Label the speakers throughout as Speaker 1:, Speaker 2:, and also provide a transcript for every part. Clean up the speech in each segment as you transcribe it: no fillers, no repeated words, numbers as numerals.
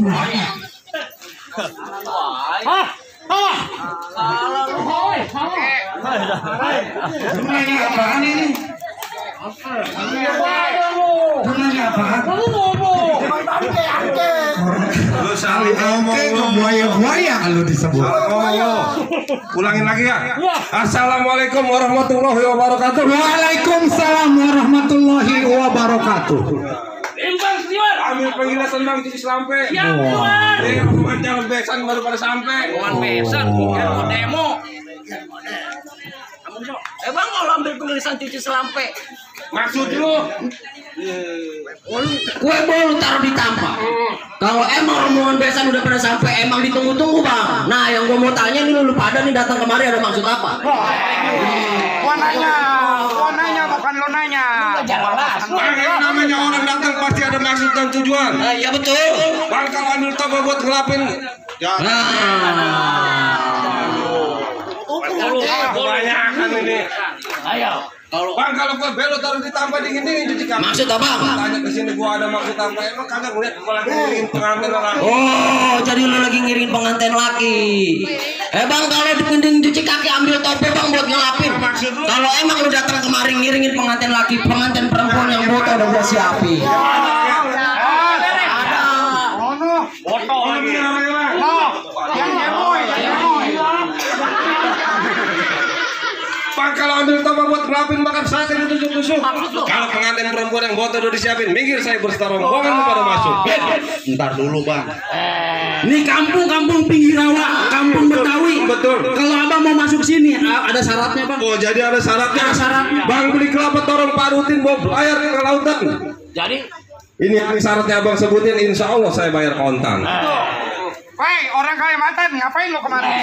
Speaker 1: Hah? Hah?
Speaker 2: Gunanya apaan ini? Gunanya apaan?
Speaker 1: Kamu ngomong.
Speaker 3: Lu salah ngomong
Speaker 2: Buaya kalau disebut.
Speaker 3: ngomong lu. Ulangin lagi ya. Assalamualaikum warahmatullahi wabarakatuh.
Speaker 2: Waalaikumsalam warahmatullahi wabarakatuh.
Speaker 1: Imbang Stewart.
Speaker 3: Ambil panggilan tentang Cici Selampe.
Speaker 1: Siap Tuan.
Speaker 3: Jangan besan baru pada sampai.
Speaker 1: Tuan besan, bukan mau demo. Bang kalau ambil tulisan Cici Selampe.
Speaker 3: Maksud lu?
Speaker 1: Kue bolu taruh di tampak. Kalau emang rombongan besan udah pada sampai, emang ditunggu-tunggu bang. Nah yang gue mau tanya nih lu pada nih datang kemari ada maksud apa?
Speaker 2: Gua nanya bukan lo nanya.
Speaker 3: Yang namanya orang datang pasti ada maksud dan tujuan.
Speaker 1: Iya betul.
Speaker 3: Bang kalau ambil toba buat ngelapin. Ya. Kebanyakan ini.
Speaker 1: Ayo.
Speaker 3: Bang kalau gua belok taruh di tampak dingin cuci kaki.
Speaker 1: Maksud apa?
Speaker 3: Tanya ke sini gua ada maksud apa? Emang kagak ngeliat gua lagi ngiringin pengantin laki.
Speaker 1: Oh, jadi lu lagi ngiringin pengantin laki. Bang kalau di pending cuci kaki ambil tope bang buat ngelapin. Kalau emang lu datang kemari ngiringin pengantin laki, pengantin perempuan yang foto udah gua siapin. Ada.
Speaker 3: Foto lagi. Bang kalau ambil toba buat ngelapin makan sate ditusuk-tusuk. Kalau pengantin perempuan yang foto udah disiapin, minggir saya berserta rombongan lu pada masuk.
Speaker 2: Ntar dulu bang.
Speaker 4: Ini kampung pinggir rawa, kampung Betawi.
Speaker 3: Betul.
Speaker 4: Kalau abang mau masuk sini, ada syaratnya bang.
Speaker 3: Oh jadi ada syaratnya.
Speaker 4: Ada syaratnya.
Speaker 3: Bang beli kelapa torong parutin bawa belayar ke lautan.
Speaker 1: Jadi
Speaker 3: Ini syaratnya abang sebutin, insya Allah saya bayar kontan.
Speaker 2: Woi, orang Kalimantan, ngapain lo kemarin?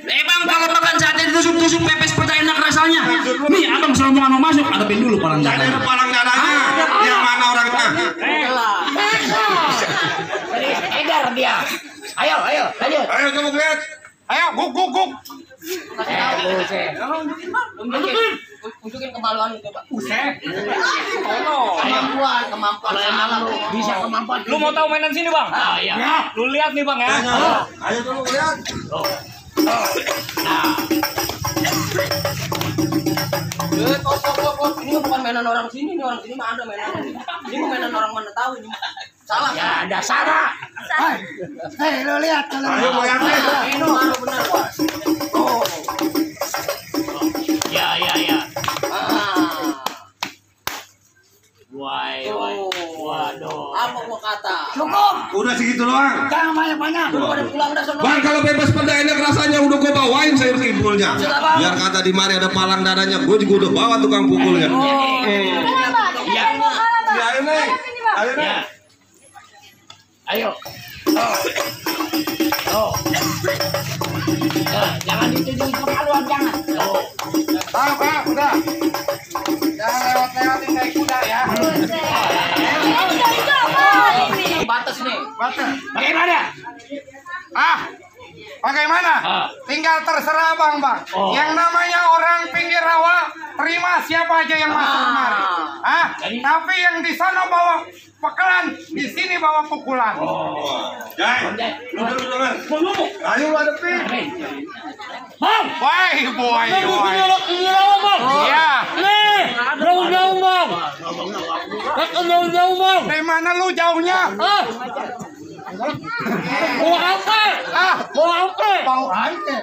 Speaker 4: Bang kalau makan sate ditusuk-tusuk pepes pecah enak rasanya. Nih abang selama mau masuk, hadapin dulu palang
Speaker 3: Jadi
Speaker 4: dada.
Speaker 3: ada palang dadanya. Yang mana orangnya?
Speaker 1: edar dia. Ayo lanjut.
Speaker 3: Ayo coba lihat.
Speaker 2: Ayo, guk.
Speaker 1: Unjukin kemaluan lu coba. Kemampuan alam lu. Bisa kemampuan.
Speaker 5: Lu mau tahu mainan sini bang?
Speaker 1: Ah iya.
Speaker 5: Lu lihat nih bang ya.
Speaker 3: Ayo coba lihat.
Speaker 1: Ini bukan mainan orang sini, ini orang sini mah ada mainan. Ini mainan orang mana tahu ini. Salah. Ya, ada salah.
Speaker 2: Hei, lo lihat kalau
Speaker 3: Ayo mau lihat nih.
Speaker 1: Ini baru benar, Bos. Oh. Ya. Waduh. Apa gua kata?
Speaker 2: cukup.
Speaker 3: Udah segitu doang.
Speaker 2: Jangan banyak-banyak.
Speaker 1: Lu pada pulang dah sono.
Speaker 3: Bang kalau bebas pada enak rasanya udah gua bawain sayur kibulnya. Biar kata di mari ada palang dadanya, gua juga udah bawa tukang pukulnya.
Speaker 1: Ya.
Speaker 3: Ya ini. Ayo nih.
Speaker 1: Ayo. Jangan dituju kemaluan jangan.
Speaker 2: Bang, udah. Jangan lewat-lewatin kayak kuda ya.
Speaker 1: Batas nih.
Speaker 2: Batas.
Speaker 1: Bagaimana?
Speaker 2: Bagaimana? Tinggal terserah bang. Yang namanya orang pinggir rawa, terima siapa aja yang masuk kemari. Tapi yang di sana bawa pekelan, di sini bawa pukulan.
Speaker 3: Jai. Lu dulu jangan. Ayo lu hadapin.
Speaker 2: Bang, boy. Iya.
Speaker 5: Jauh bang. Jauh bang.
Speaker 2: Dari mana lu jauhnya?
Speaker 5: Mau apa?
Speaker 2: Bau ante.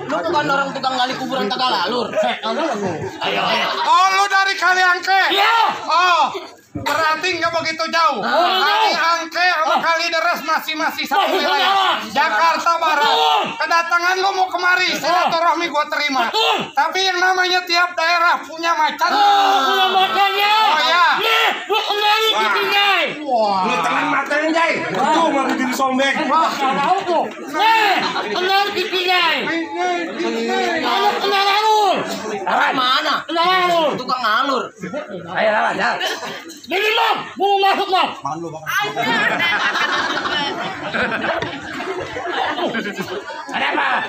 Speaker 1: Lu bukan orang tukang gali kuburan Tagalalur. Ayo.
Speaker 2: Oh, lu dari Kaliangke?
Speaker 5: Iya.
Speaker 2: Oh, berarti nggak begitu jauh. Kaliangke sama Kalideres masih satu wilayah. Jakarta Barat. Kedatangan lu mau kemari, silaturahmi gua terima. Tapi yang namanya tiap daerah punya macan.
Speaker 5: Makanya.
Speaker 2: Oh ya.
Speaker 5: Nih, lu kembali ke sini.
Speaker 3: Lu telan matanya Jai. Betul mau bikin sombek.
Speaker 5: Tahu tuh. Nih, kembali ke sini. Kamu kenal alur.
Speaker 1: Mana?
Speaker 5: Kenal alur.
Speaker 1: Tukang alur.
Speaker 5: Ayo lah, ya. Jadi bang, mau masuk bang.
Speaker 1: Ada apa?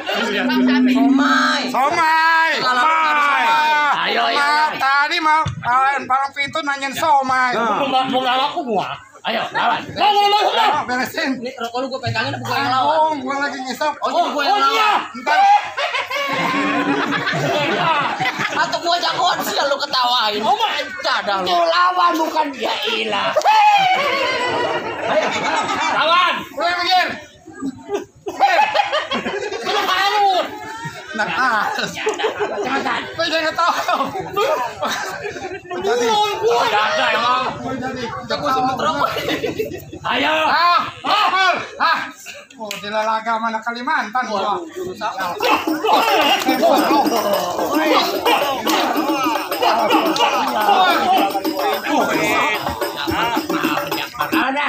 Speaker 2: Somai.
Speaker 1: Kalau
Speaker 2: tuh nanyain somai.
Speaker 5: Mau aku gua. Ayo, lawan. Lawan.
Speaker 2: Beresin.
Speaker 1: Ini rokok lu gue pegangin apa gue yang lawan?
Speaker 2: Gue lagi ngisap.
Speaker 1: Oh, jadi gue yang lawan.
Speaker 2: Ntar.
Speaker 1: Atau gue jagoan sih lu ketawain. Oh my god,
Speaker 5: Itu lawan bukan dia ilah. Ayo, lawan.
Speaker 2: Mulai mikir.
Speaker 5: Itu kamu.
Speaker 2: Nah,
Speaker 5: Cepetan.
Speaker 2: gue jangan tahu. Jadi.
Speaker 5: Ada emang.
Speaker 2: Jadi.
Speaker 1: jago sama rokok.
Speaker 5: Ayo.
Speaker 2: Oh, di Lalaga mana Kalimantan gua.
Speaker 5: Ada.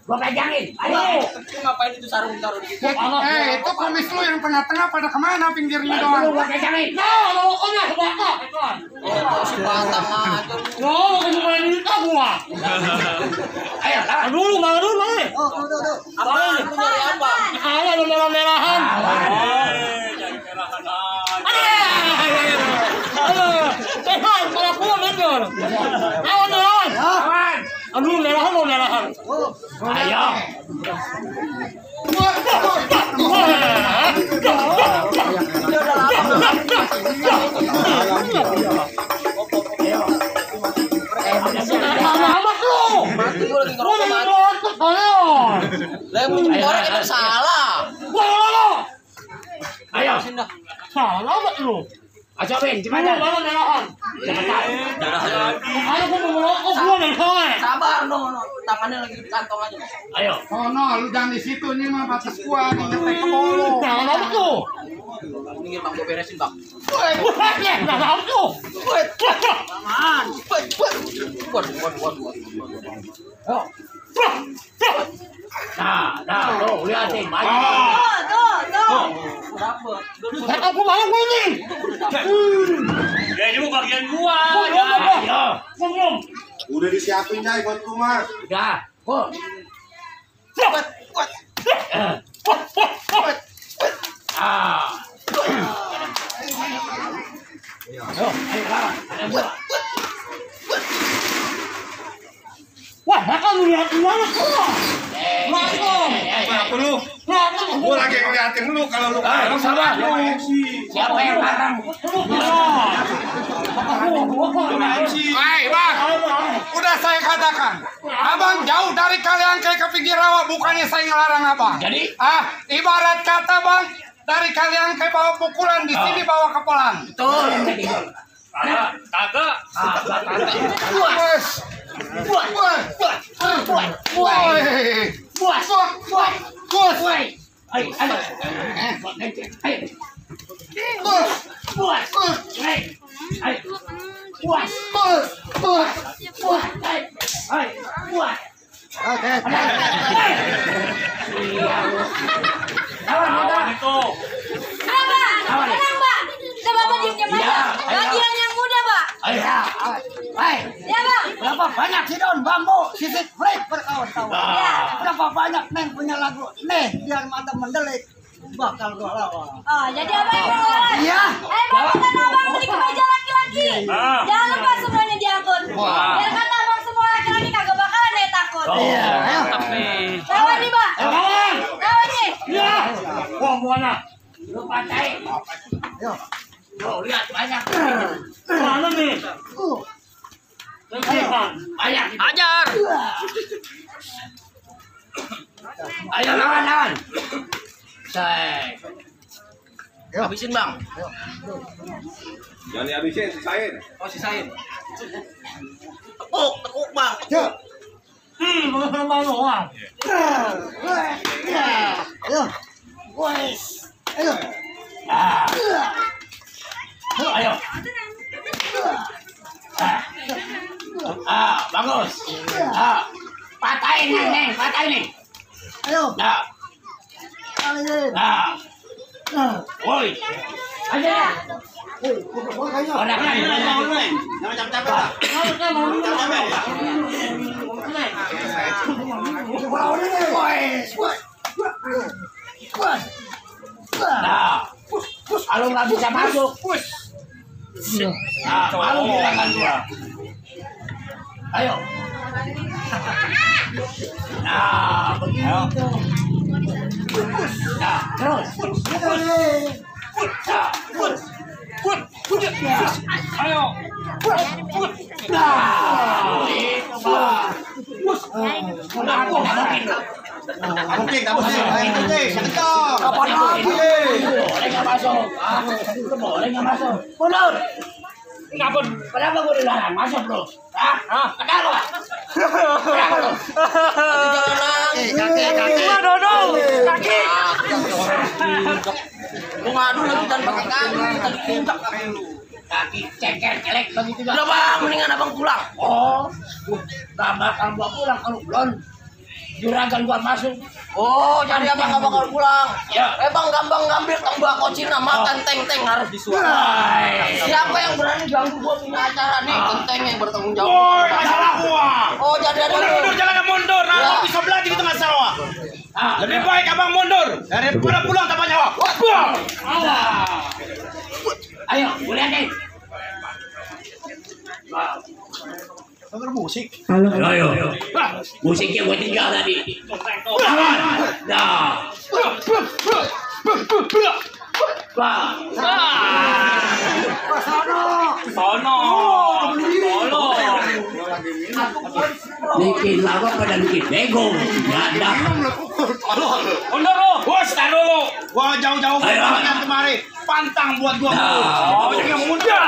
Speaker 5: Gua pegangin. Ayo.
Speaker 1: Ngapain itu sarung taruh di situ?
Speaker 2: Itu kumis lu yang tengah-tengah pada kemana pinggirnya doang?
Speaker 5: Gua pegangin. No, pokoknya kebakar.
Speaker 1: Si batang aja.
Speaker 5: No, kemarin itu gua. Ayo, lawan dulu, mana dulu, mana?
Speaker 1: Apa? Lu nyari apa?
Speaker 5: Ayo, ada merah-merahan. Sehat, kalau gua betul. Lawan, lawan. Lawan. Aduh, merahan. Ayo. Amat lu.
Speaker 1: Mati gue lagi ngerokok mati. Lah yang orang itu salah.
Speaker 5: Ayo.
Speaker 1: Sindah.
Speaker 5: Salah amat lu. Ayo, Ben, gimana? Merahan. Cepetan. Ayo, gua mau ngerokok gua nih, soalnya.
Speaker 1: Sabar no. Tangannya lagi di kantong aja.
Speaker 5: Ayo.
Speaker 2: Oh no, lu jangan di situ ini mah batas gua nih ngetek ke bolu.
Speaker 5: Jangan apa tuh?
Speaker 1: Minggir bang, gue beresin bang.
Speaker 5: Jangan apa tuh?
Speaker 1: Aman. Waduh.
Speaker 5: Nah, tuh, lihatin, maju.
Speaker 1: Berapa?
Speaker 5: Aku malah ini.
Speaker 4: Ya ini mau bagian gua.
Speaker 5: Ayo. Belum.
Speaker 3: Udah disiapin Jai buat rumah.
Speaker 5: Udah. Kok.
Speaker 1: Kuat.
Speaker 5: Ayo, lawan. Ada gua. Wah, kamu lihat mana kok?
Speaker 3: Apa lu? Gua lagi ngeliatin lu kalau lu
Speaker 5: Ayo, sabar. Siapa yang larang?
Speaker 2: Hei bang, udah saya katakan, abang jauh dari kalian kayak ke pinggir rawa, bukannya saya ngelarang abang.
Speaker 5: Jadi?
Speaker 2: Ibarat kata bang, dari kalian kayak bawa pukulan, di sini bawa kepelan.
Speaker 4: Kagak. Lawan itu.
Speaker 6: Tenang, Pak. Udah Bapak diam aja. Bagian yang muda, Pak. Ya, Bang.
Speaker 5: Berapa banyak sih daun bambu sisik flip berkawan-kawan. Berapa banyak neng punya lagu nih biar mata mendelik bakal gua lawan.
Speaker 6: Oh, jadi Abang yang lawan.
Speaker 5: Iya.
Speaker 6: Bapak kan Abang beli kemeja laki-laki. Jangan lupa semuanya diangkut. Biar kata Abang semua laki-laki kagak bakalan deh takut.
Speaker 5: Iya. Ayo.
Speaker 6: Lawan nih, Pak.
Speaker 5: Lawan.
Speaker 6: Lawan nih.
Speaker 5: Iya. Wah, mana? Lu patahin. Ayo. Tuh, lihat banyak. Mana nih? Banyak.
Speaker 1: Ajar.
Speaker 5: Ayo lawan. Say.
Speaker 1: Habisin bang.
Speaker 3: Jangan dihabisin, sisain.
Speaker 1: Oh sisain. Tekuk bang.
Speaker 5: Mana orang? Ayo. Wes. Ayo. Ayo. Bagus. Patahin nih, patahin nih. Ayo. Woi. Aja. Orang kan. Jangan capek-capek. Nah, kalau nggak bisa masuk,
Speaker 4: Nah, malu gerakan gua. Ayo. Nah, begitu. Nah, terus. Nah, ayo. Nah, itu Bang.
Speaker 5: Mungkin. Kencang. Kapan lagi?
Speaker 4: Boleh nggak masuk? Boleh nggak masuk? Mundur. Kenapa gue dilarang masuk bro? Kenapa? Kenapa lo?
Speaker 5: Kaki.
Speaker 4: Dodol, kaki.
Speaker 1: Lu ngadu lagi dan pakai kaki tadi tindak
Speaker 4: Kaki ceker celek begitu gak?
Speaker 1: udah bang mendingan abang pulang.
Speaker 4: Oh, gak bakal gua pulang kalau belum juragan gua masuk.
Speaker 1: Oh jadi abang gak bakal pulang.
Speaker 4: Ya.
Speaker 1: Bang gampang ngambil tembakau Cina makan teng harus disuara. Siapa yang berani ganggu gua punya acara nih? Kenteng yang bertanggung jawab.
Speaker 2: Woi, masalah gua.
Speaker 1: Oh jadi ada
Speaker 2: Mundur, jangan mundur. Nah,
Speaker 1: Ya.
Speaker 2: lu bisa belajar di tengah sawah. Lebih baik abang mundur daripada pulang tanpa nyawa.
Speaker 4: Ayo, boleh deh.
Speaker 5: Musik.
Speaker 4: Ayo. Musiknya gua tinggal tadi. Lawan. Dah. Sono. Bikin lawan pada bikin bego. Nggak ada.
Speaker 2: Mundur lu. Bos, tar dulu. Gua jauh-jauh
Speaker 4: Ayo.
Speaker 2: banget kemari. Pantang buat gua.
Speaker 4: Nah.
Speaker 2: Oh, jangan mundur.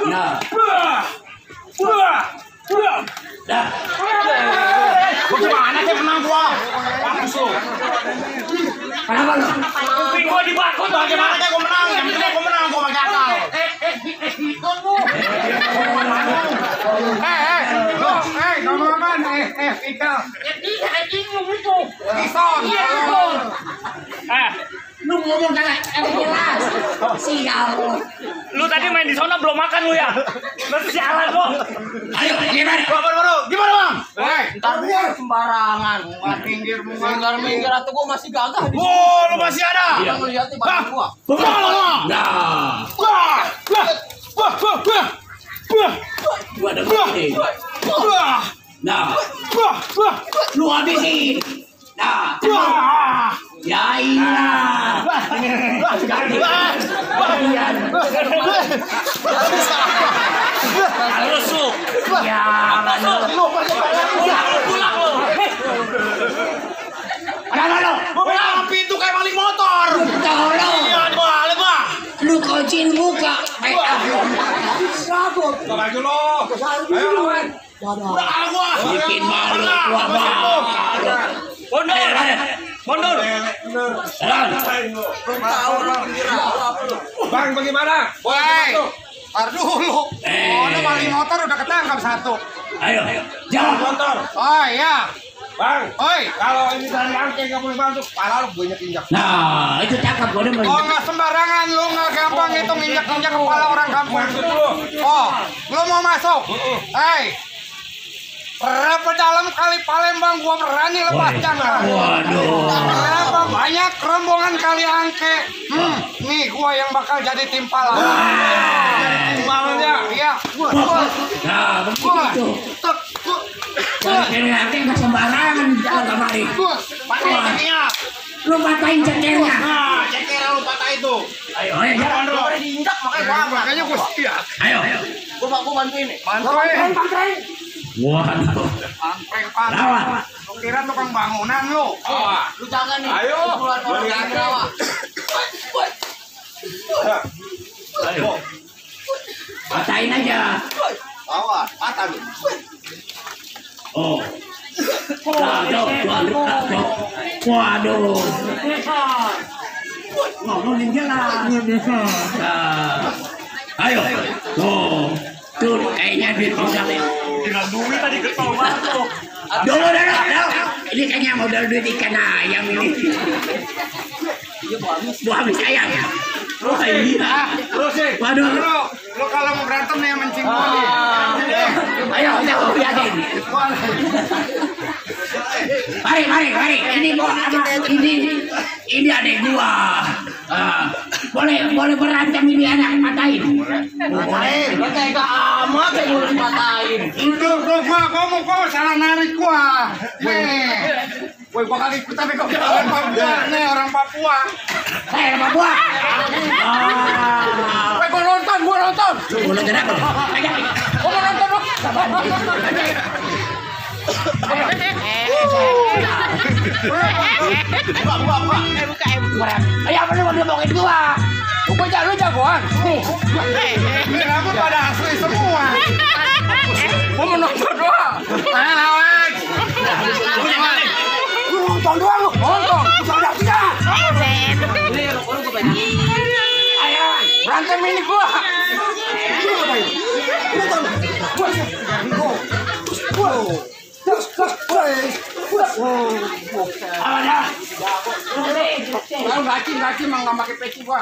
Speaker 4: Nah. Dah.
Speaker 2: Bagaimana sih menang gua? Langsung.
Speaker 4: Kenapa lu?
Speaker 2: Kuping gua dibakut. Bagaimana sih gua menang? Yang penting gua menang, gua pakai akal. Teman-teman, Ikal. Ison.
Speaker 4: Lu ngomong kagak jelas. Sial.
Speaker 7: Lu tadi main di sana belum makan lu ya? Lu sialan lu.
Speaker 4: Ayo, gimana?
Speaker 2: Gimana, Bang?
Speaker 1: ntar gua sembarangan minggir atau gua masih gagah di
Speaker 2: Oh, lu masih ada?
Speaker 1: Yang ngeliat nih badan gua.
Speaker 4: Nah, gua ada begini. Nah, lu habisin. Nah, ya iya.
Speaker 7: Rusuk.
Speaker 4: Ya,
Speaker 7: Pulang lu.
Speaker 4: ada lo.
Speaker 2: Buka pintu kayak maling motor.
Speaker 4: Tolong.
Speaker 2: Iya, balik, Bang.
Speaker 4: Lu kuncin buka.
Speaker 5: Sabut.
Speaker 2: Balik dulu. Ayo, belakang gua.
Speaker 4: Bikin malu gua, Bang.
Speaker 7: Mundur.
Speaker 3: Bang, bagaimana?
Speaker 2: Woi, tar dulu. Oh, ada maling motor udah ketangkap satu.
Speaker 4: Ayo, jalan.
Speaker 3: Motor.
Speaker 2: Oh, iya.
Speaker 3: Bang,
Speaker 2: Oi.
Speaker 3: kalau ini dari angke nggak boleh masuk, pala lu banyak injak.
Speaker 4: Nah, itu cakep gua udah
Speaker 2: Oh, nggak sembarangan. Lu nggak gampang itu nginjak-injak kepala orang kampung. Oh, lu mau masuk? Hei. Berapa dalam kali Palembang gua berani lepas jangkar.
Speaker 4: Waduh.
Speaker 2: Berapa banyak rombongan kali angke. Nih gua yang bakal jadi timpalan. Timbalannya, iya.
Speaker 4: Nah, begitu. Jadi nanti nggak sembarangan jalan kemari.
Speaker 2: Patahin cekernya.
Speaker 4: Lu patahin cekernya.
Speaker 2: Nah, ceker lu patah itu.
Speaker 4: Ayo, jalan.
Speaker 1: Gua udah diinjak makanya gua apa?
Speaker 2: Makanya gua siap.
Speaker 4: Ayo.
Speaker 1: Gua bantuin nih.
Speaker 2: Bantuin.
Speaker 4: Waduh.
Speaker 2: Pangpeng.
Speaker 4: Lawan.
Speaker 2: Lu kira tukang bangunan lu.
Speaker 1: Lu jaga nih.
Speaker 3: Ayo.
Speaker 1: Pukulan orang yang rawa.
Speaker 4: Ayo. Patahin aja.
Speaker 1: Awas, patah lu.
Speaker 4: Oh. Waduh. Ngomongin jelas. Nah. Ayo. Tuh, kayaknya duit modal ya.
Speaker 7: Dengan duit tadi getol banget lu.
Speaker 4: Dulu. Ini kayaknya modal duit ikan ayam ini. Buah habis ayam. Oh iya. Waduh.
Speaker 2: Lu kalau mau berantem nih yang mencing gua nih.
Speaker 4: Ayo, liatin. Mari. Ini adek gua. boleh berantem ini anak matain.
Speaker 1: Boleh, tega amat yang boleh dipatahin.
Speaker 2: Tuh, gua salah narik gua. Nih. Woi, gua kali kita bego orang Papua. Nih, orang Papua.
Speaker 4: Saya Papua.
Speaker 2: Woi, gua nonton.
Speaker 1: Lu boleh gerak.
Speaker 2: Gua mau nonton lu.
Speaker 4: Ayo, apa lu mau ngomongin gua?
Speaker 2: Lu jagoan. Kenapa pada asli semua? Gua mau nonton doang. Ayo lawan.
Speaker 4: Lu nonton doang lu.
Speaker 2: Nonton.
Speaker 4: Sudah tidak. Ayo,
Speaker 2: Berantem ini gua. Kalau gaci mah nggak pakai peci gua.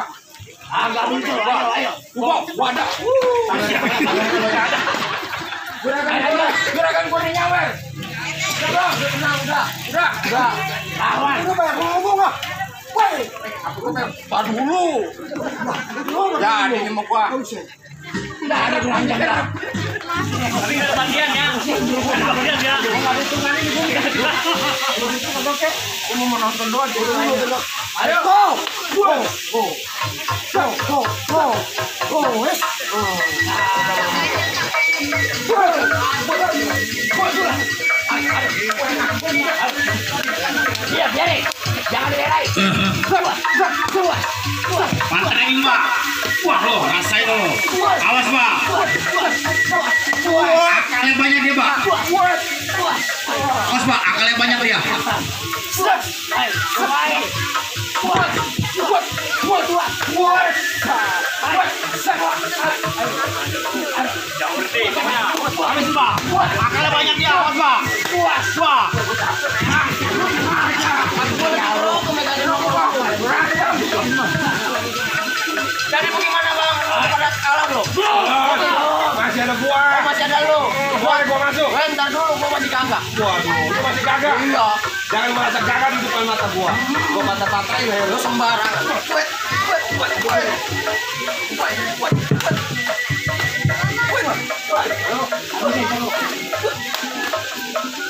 Speaker 4: agak muncul. Ayo.
Speaker 2: Gua ada. Gerakan gua nyawer. Udah.
Speaker 4: Lawan.
Speaker 2: Lu banyak ngomong ah. Woi, aku tar dulu. Ya, ini mau gua.
Speaker 4: Tidak ada beranjak.
Speaker 7: Tapi nggak ada bagian ya. Ada bagian ya.
Speaker 2: Gua mau nonton doang dulu.
Speaker 4: Ayo. Biarin. Jangan dilerai.
Speaker 7: Pantengin Pak. Wah lo, rasain lo. Awas Pak. Akalnya banyak dia Pak. Awas Pak, akalnya banyak dia. Jangan berhenti, habis Pak. Akalnya banyak dia, awas Pak. Wah.
Speaker 1: Jadi bagaimana bang? Pada kalah belum?
Speaker 2: Masih ada gua.
Speaker 1: Masih ada lu.
Speaker 2: Gua masuk.
Speaker 1: Ntar dulu gua masih kagak.
Speaker 2: Waduh, lu masih kagak.
Speaker 1: Iya.
Speaker 2: Jangan merasa kagak di depan mata gua.
Speaker 1: Gua mata patrai lu sembarangan.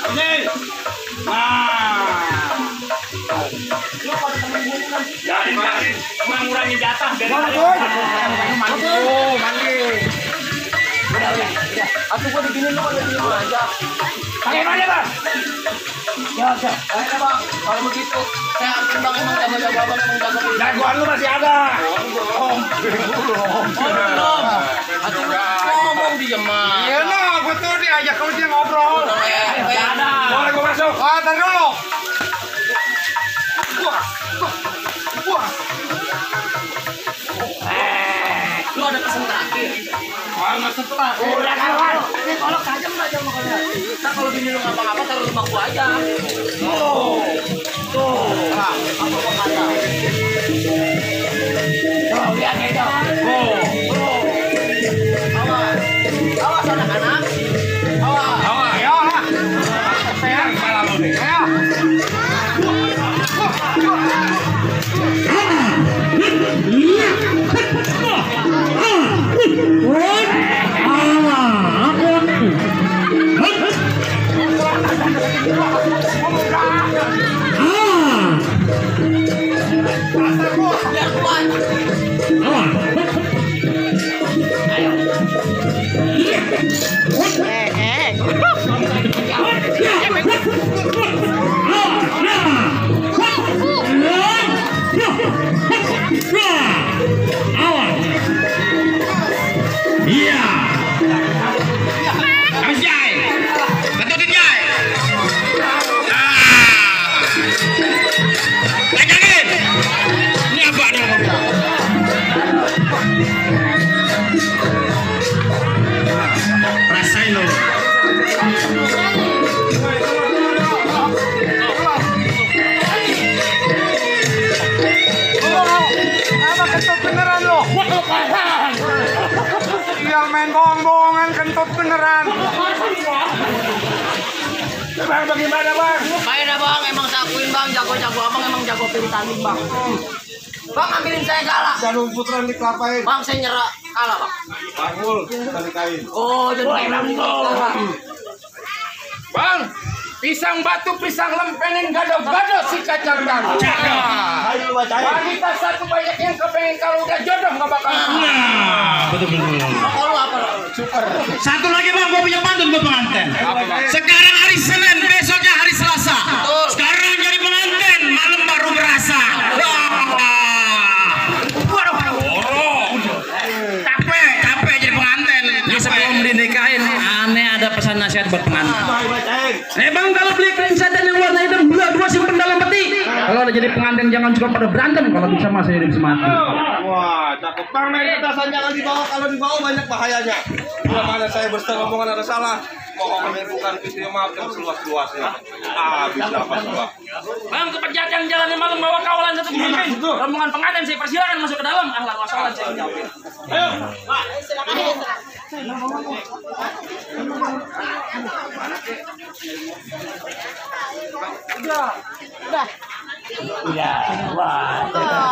Speaker 7: Ini. Jadi mengurangi jatah dari
Speaker 2: Mandi.
Speaker 1: Udah. Aku gua diginin lu pada diem aja.
Speaker 4: Pakai mana bang? Ya.
Speaker 1: Ayo bang, kalau begitu saya ambil bang emang jaga-jaga abang emang jaga diri.
Speaker 2: Jagoan lu masih ada.
Speaker 1: Belum. Aku ngomong diem mah.
Speaker 2: Iya no, gua tuh diajak kalau dia ngobrol. Boleh gua masuk. Tar dulu.
Speaker 1: Lu ada pesan terakhir.
Speaker 2: Mana setelah?
Speaker 4: Udah kawan.
Speaker 1: Ini kalau tajam aja makanya. Ntar kalau bini lu ngapa-ngapa taruh rumah gua aja. Tuh. Apa gua kata?
Speaker 4: Tuh, lihat itu.
Speaker 1: Awas anak-anak. Awas.
Speaker 2: Ayo. Saya kepala lu nih. Ayo.
Speaker 7: Iya. Habis Jai. Betutin Jai. Pegangin. Ini apa nih? Rasain lo.
Speaker 2: Apa kentut beneran lo? Iya main bohong-bohongan kentut beneran. Bang, bagaimana bang?
Speaker 1: Baik dah bang, emang saya akuin bang, jago-jago abang emang jago pilih tanding bang. Bang, ambilin saya kalah.
Speaker 3: Jangan putaran diklapain.
Speaker 1: Bang, saya nyerah kalah, Bang.
Speaker 3: Bangul, tali kain.
Speaker 1: Oh, jadi kalah.
Speaker 2: Bang, pisang batu, pisang lempenin, gado-gado si kacang tanah. Wanita satu banyak yang kepengen kalau udah jodoh nggak bakal.
Speaker 7: Nah, betul.
Speaker 1: Kalau lu apa?
Speaker 2: Super.
Speaker 7: Satu lagi bang, gue punya pantun buat pengantin.
Speaker 2: Apa, Bang?
Speaker 7: Sekarang hari Senin, besoknya hari Selasa. Sekarang jadi pengantin, malam baru berasa. Capek jadi pengantin. Sebelum dinikahin, aneh ada pesan nasihat buat pengantin. Bang, kalau beli kain satin yang warna hitam, dua simpen dalam peti. Kalau udah jadi pengantin jangan suka pada berantem. Kalau bisa masih hidup semati.
Speaker 3: Wah, cakep. Bang, naik petasan jangan dibawa. Kalau dibawa banyak bahayanya. Bila mana saya bersetengah omongan ada salah, mohon bukan video maaf yang seluas-luasnya. Bisa apa semua.
Speaker 4: Bang, ke pejagan jalannya malam bawa kawalan satu pemimpin. Rombongan pengantin saya persilakan masuk ke dalam. Ahlan wa sahlan saya ucapin. Ayo, Pak.
Speaker 6: Udah.
Speaker 4: Ya, wah.
Speaker 6: Udah,